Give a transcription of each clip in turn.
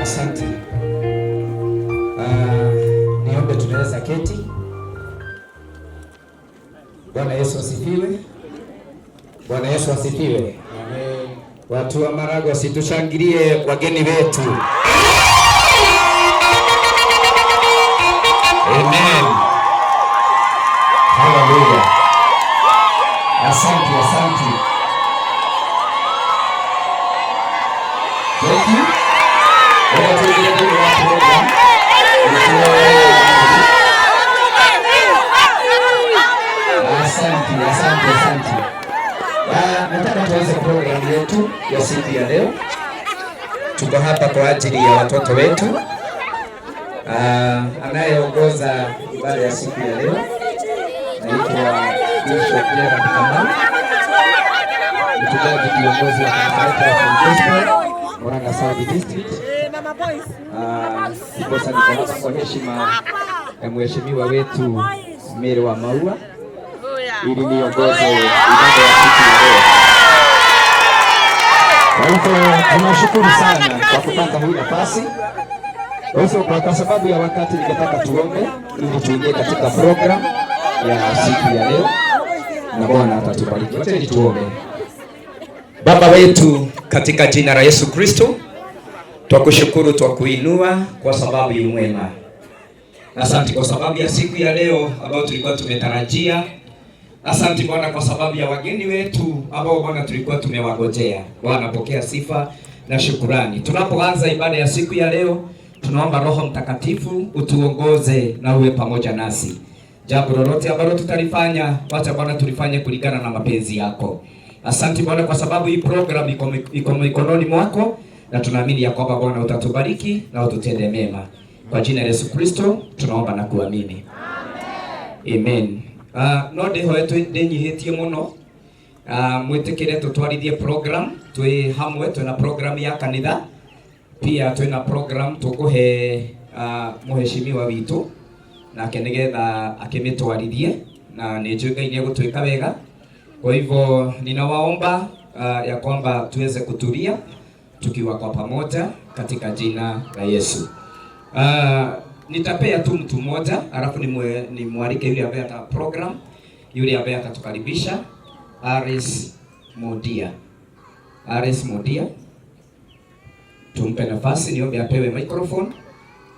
Asante. Niombe tunaweza keti. Bwana Yesu asifiwe. Bwana Yesu asifiwe. Watu wa Maragwa, situshangilie wageni wetu. Amen. Haleluya. Asante, asante. Thank you. Bwana tuendelee kwa program. Asante, asante, asante. Nataka tuanze program yetu ya siku ya leo. Tuko hapa kwa ajili ya watoto wetu. Anayeongoza ibada ya siku ya leo naitwa Bishop Gerard Kamau, mchungaji kiongozi wa kanisa letu la Full Gospel Murang'a South District. Ndiposa niko hapa kwa heshima ya mheshimiwa wetu Mary wa Maua ili niongoze ibada ya siku ya leo. Kwa hivyo tunashukuru sana kwa kupata hii nafasi. Kwa hivyo kwa sababu ya wakati ningetaka tuombe ili tuingie katika program ya siku ya leo na Bwana atatubariki. Wacheni tuombe. Baba wetu katika jina la Yesu Kristo, twakushukuru, twakuinua kwa sababu yu mwema. Asante kwa sababu ya siku ya leo ambayo tulikuwa tumetarajia. Asante Bwana kwa sababu ya wageni wetu ambao Bwana tulikuwa tumewagojea. Bwana pokea sifa na shukurani. Tunapoanza ibada ya siku ya leo, tunaomba Roho Mtakatifu utuongoze na uwe pamoja nasi. Jambo lolote ambalo tutalifanya, wacha Bwana tulifanye kulingana na mapenzi yako. Asante Bwana kwa sababu hii program iko mikononi mwako, na tunaamini ya kwamba Bwana utatubariki na ututende mema. Kwa jina la Yesu Kristo tunaomba na kuamini. Amen. No ndihoe ndinyihitie muno, mwitikire tutwarithie program twi hamwe. Twina program ya kanitha, pia twina program tukuhe muheshimiwa witu nake nigetha akimitwarithie, na nĩ njũĩ Ngai nĩ wega. Kwa hivyo ninawaomba ya kwamba tuweze kutulia tukiwa kwa pamoja katika jina la Yesu. Nitapea tu mtu mmoja alafu nimwalike yule ambaye ata program, yule ambaye atatukaribisha, Aris Modia. Aris Modia, tumpe nafasi, niombe apewe microphone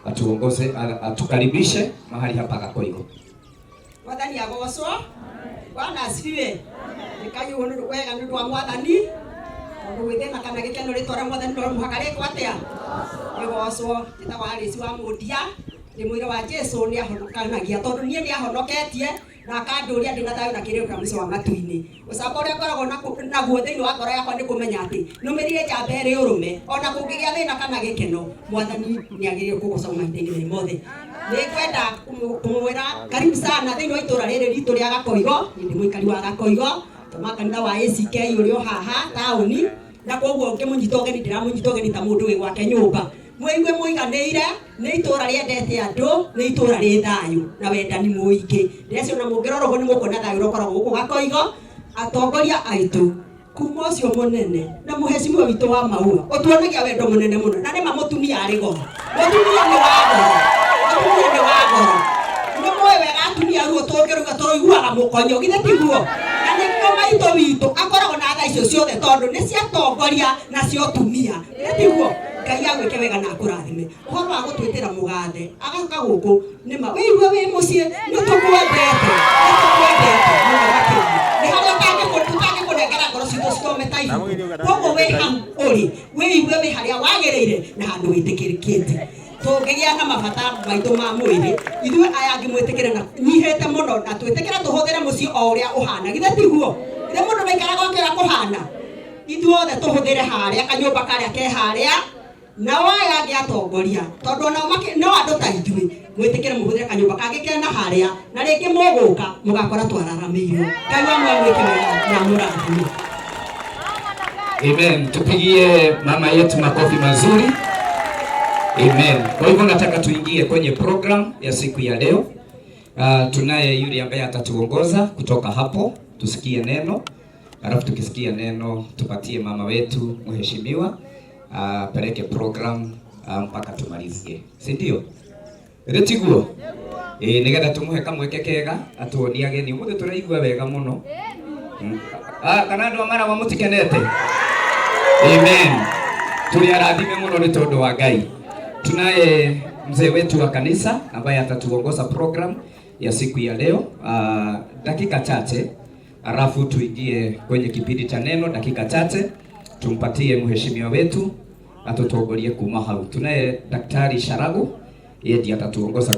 atuongoze, atukaribishe mahali hapa Gakoigo. Mwathani agocwo. Bwana asifiwe. Nĩkayũ nĩ wega nĩ ũndũ wa Mwathani, tondũ gwĩthĩna kana gĩkeno, rĩtwa rĩa Mwathani no mũhaka rĩkwo atĩa? Rĩgocwo. Njĩtagwo Alice wa Mũndia, ndĩ mũira wa Jesu nĩ ahonokanagia, tondũ niĩ nĩ ahonoketie na akandũria ndĩ na thayũ na kĩrĩro kĩa mũico wa matu-inĩ. Ũcamba ũrĩa ngoragwo naguo thĩinĩ wa ngoro yakwa nĩ kũmenya atĩ nũmĩrĩire njamba ĩrĩ ũrũme, ona kũngĩgĩa thĩna kana gĩkeno, Mwathani nĩ agĩrĩire kũgocwo mahinda-inĩ marĩ mothe. Nĩ ngwenda kũmwĩra karibu sana thĩinĩ wa itũra rĩrĩ ritũ rĩa Gakoigo. Niĩ ndĩ mũikari wa Gakoigo, tũma kanitha wa ACK ũrĩ o haha taũni, na koguo ngĩmũnyita ũgeni ndĩramũnyita ũgeni ta mũndũ wĩ gwake nyũmba. Mwĩigue mũiganĩire. Nĩ itũra rĩendete andũ, nĩ itũra rĩ thayũ na wendani mũingĩ. Ndĩreciria ona mũngĩrora ũguo nĩ mũkuona thayũ ũrĩa ũkoragwo gũkũ Gakoigo. Atongoria aitũ, kuma ũcio mũnene na mũhecimiwa witũ wa Maua, ũtuonagia wendo mũnene mũno, na nĩma mũtumia arĩ goro. Mũtumia nĩ wa goro, mũtumia nĩ wa goro. Nĩ mũĩ wega atumia ruo tũngĩruga tũiguaga mũkonyo, githĩ tiguo? Na nĩkĩo maitũ witũ akoragwo na tha icio ciothe, tondũ nĩ ciatongoria na cio tumia, githĩ tiguo? Ngai agwĩke wega na akũrathime. Ũhoro wa gũtwĩtĩra mũgathe agaka gũkũ, nĩma wĩigue wĩ mũciĩ. Nĩ tũkwendete, nĩ tũkwendete mũno makĩria. Nĩ harĩa ũtangĩkũnengera ngoro citũ cithome ta ibuku. Koguo wĩ hau ũrĩ, wĩigue wĩ harĩa wagĩrĩire na handũ wĩtĩkĩrĩkĩte. Tũngĩgĩa na mabata maitũ ma mwĩrĩ, ithuĩ aya angĩ mwĩtĩkĩre na nyihĩte mũno, na twĩtĩkĩre tũhũthĩre mũciĩ o ũrĩa ũhana, githĩ tiguo? Githĩ mũndũ ndaikaraga gwake ũrĩa kũhana? Ithuothe tũhũthĩre harĩa kanyũmba karĩa ke harĩa, nao aya angĩ atongoria, tondũ onao no andũ ta ithuĩ, mwĩtĩkĩre mũhũthĩre kanyũmba kangĩ kena harĩa, na rĩngĩ mũgũka mũgakora twararamĩirwo. Ngai wa muoyo mwĩke wega na amũrathime. Amen. Tupigie mama yetu makofi mazuri. Amen. Kwa hivyo nataka tuingie kwenye program ya siku ya leo. Tunaye yule ambaye atatuongoza kutoka hapo, tusikie neno. Alafu tukisikia neno tupatie mama wetu mheshimiwa apeleke program mpaka tumalizie. Si ndio? Rĩtiguo? Ĩĩ, nĩgetha tũmũhe kamweke kega atuonie ageni. Ũmũthĩ tũraigua wega mũno. Kana andũ a Maragwa mũtikenete? Amen. Tuli arathime mũno nĩ tondũ wa Ngai. Tunaye mzee wetu wa kanisa ambaye atatuongoza program ya siku ya leo, dakika chache, alafu tuingie kwenye kipindi cha neno dakika chache, tumpatie mheshimiwa wetu atutongorie kuma hau. Tunaye Daktari Sharagu, yeye ndiye atatuongoza.